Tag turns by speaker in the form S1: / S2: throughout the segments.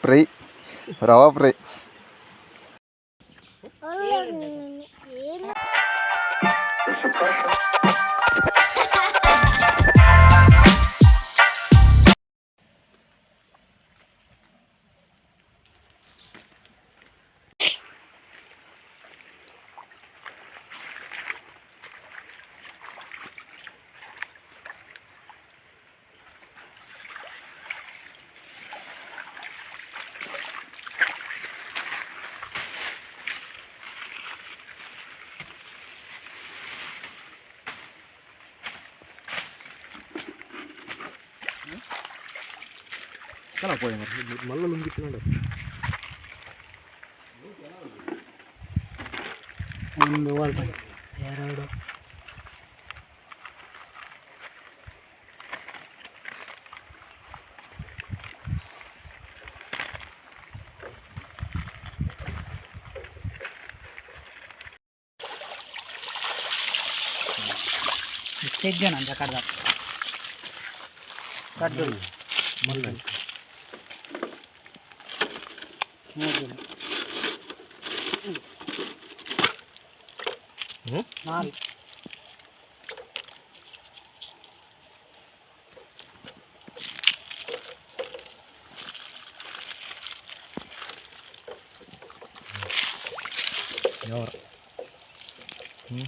S1: Fry, ರವಾ fry.
S2: ಮಲ್ಲ ಲುಂಗಿ.
S3: ಒಂದು, ಎರಡು. ತೆಗ್ದೇನಂತ ಕಡ್ದ ಕಡ್ದು.
S2: ಮಲ್ಲ.
S3: ಮೂರು.
S2: ಹ್ಮ್?
S3: ನಾಲ್ಕು.
S2: ಯಾವ?
S1: ಹ್ಞೂ.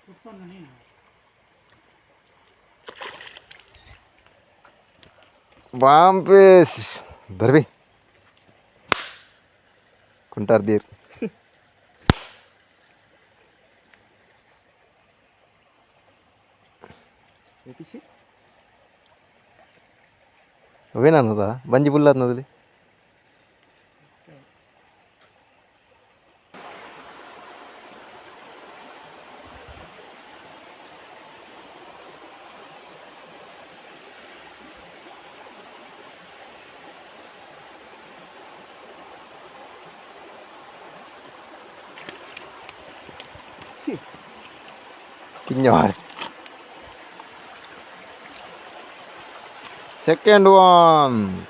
S3: ಕುತ್ಕೊಂಡು ನೀನು.
S1: ಬಾಂಪೇಸ್ ಬರ್ಬಿ ಕುಂಟಾರ್ there. ಅವೇನನ್ನದ ಬಂಜಿ ಬುಲ್ಲ ಅನ್ನದಲ್ಲಿ. ಕಿಂಜ. Second one.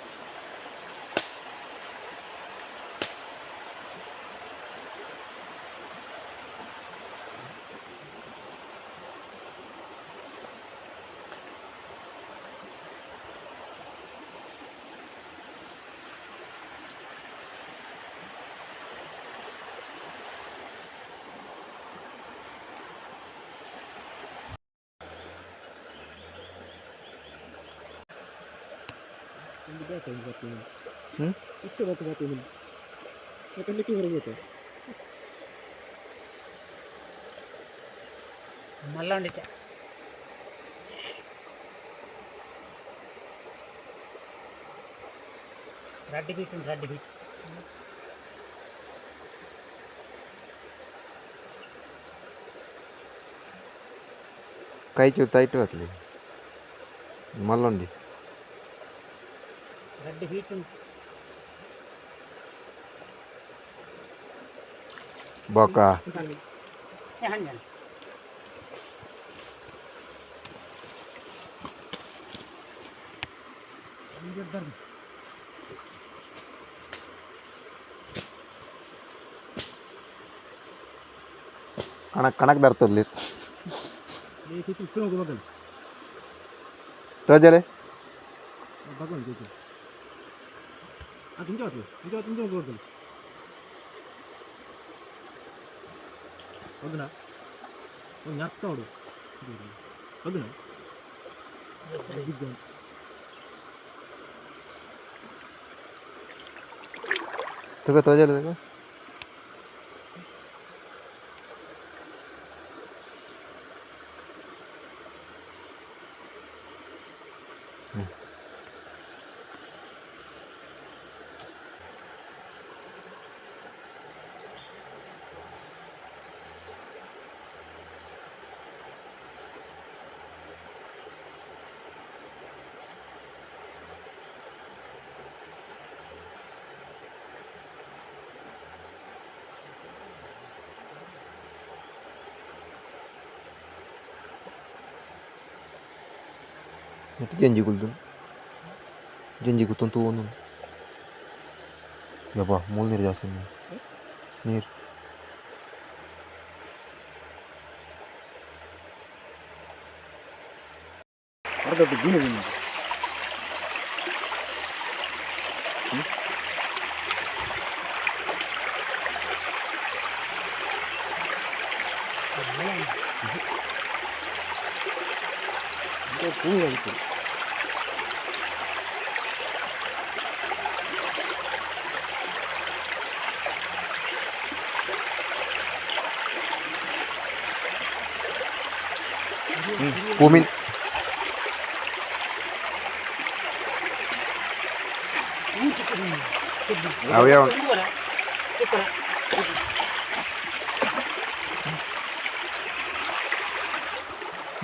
S2: ಒಂದು ಬೇಕು ಒಂದು ಬತ್ತೆ.
S1: ಹ್ಮ್?
S2: ಇಷ್ಟು ಬತ್ತು ಬತ್ತೆ ಯಾಕಂದ್ರೆ ಬರಬೇಕು.
S3: ಮಲ್ಲ ಉಂಡಿತ್ತೆ. ರಡ್ಡಿ ಬೀಟ್ ಉಂಟು, ರಡ್ಡಿ ಬೀಟ್.
S1: ಕೈ ಚೂರು ಟೈಟ್ ಬತ್ತಲಿ ಮಲ್ಲೊಂಡಿ.
S3: ರಡ್ಡಿ ಬೀಟ್ ಉಂಟು.
S1: ಬಾಕ.
S3: ಏ ಹಂಗೆ.
S1: ಕಣಕ್ ಕಣಕ್ ದರ್ತಲ್ಲಿ.
S2: ಇಷ್ಟು ಹೋಗಿ.
S1: ತೋಜಲೆ.
S2: ಭಗವಂತ ಆ ತುಂಚ ಬರ್ತದೆ, ತುಂಚ ತುಂಚ ಬರ್ತದೆ. ಹೌದನಾ? ಒಂದು ಅರ್ಥ ಅವಡು. ಹೌದನಾ?
S1: ತುಗ ತೋಜಲೆ ತುಗ. ನೆಟ್ ಜಂಜಿ ಕುಲ್ದು ಜಂಜಿ ಕುತ್ತೊಂದು ತೂವೊಂದು. ಯಬ್ಬಾ, ಮೂಲ ನೀರು ಜಾಸ್ತಿ ಉಂಡು. ನೀರು.
S2: ಅರ್ಧ ಬೀನು ಬೀನು. ಪೂರ್ಣ.
S1: ಪೂಮಿನ್. ಅವು ಯಾವ?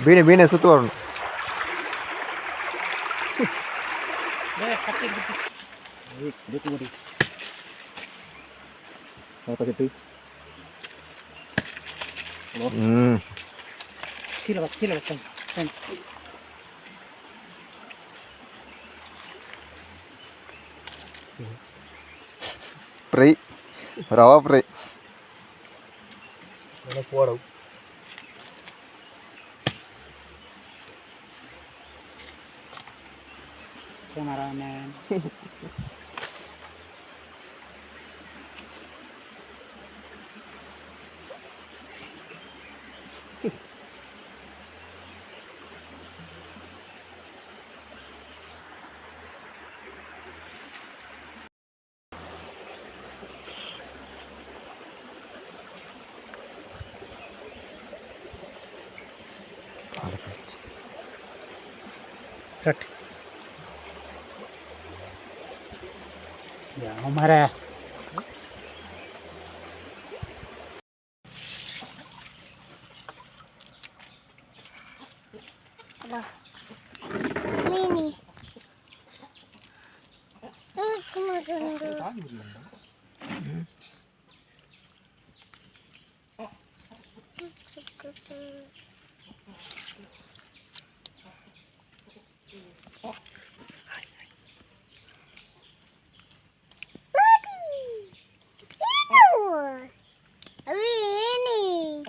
S1: ಬೀಣೆ ಬೀಣೆ ಸುತ್ತು ಬರೋಣ. ಹ್ಞೂ.
S3: ಚೀಲ ಬಾ, ಚೀಲ ಬಾ.
S1: ಫ್ರೈ, ರವಾ ಫ್ರೈ.
S2: ಪೋಡವು.
S3: ಕ್ಯಾಮರಾಮ್ಯಾನ್. ರಟ್ ಯಾವ ಮರ.
S4: ಮೀನಿ. ಮತ್ತೊಂದು.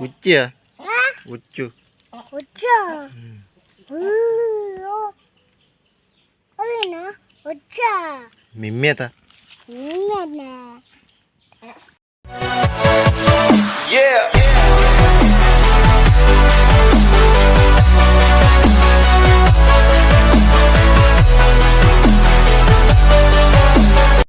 S1: ಉಚ್ಚಿಯ ಉಚ್ಚು.
S4: ಉಚ್ಚ. ಅವೇನ ಉಚ್ಚ?
S1: ಮಿಮ್ಮೆತ.
S4: ನಿಮ್ಮೆನ.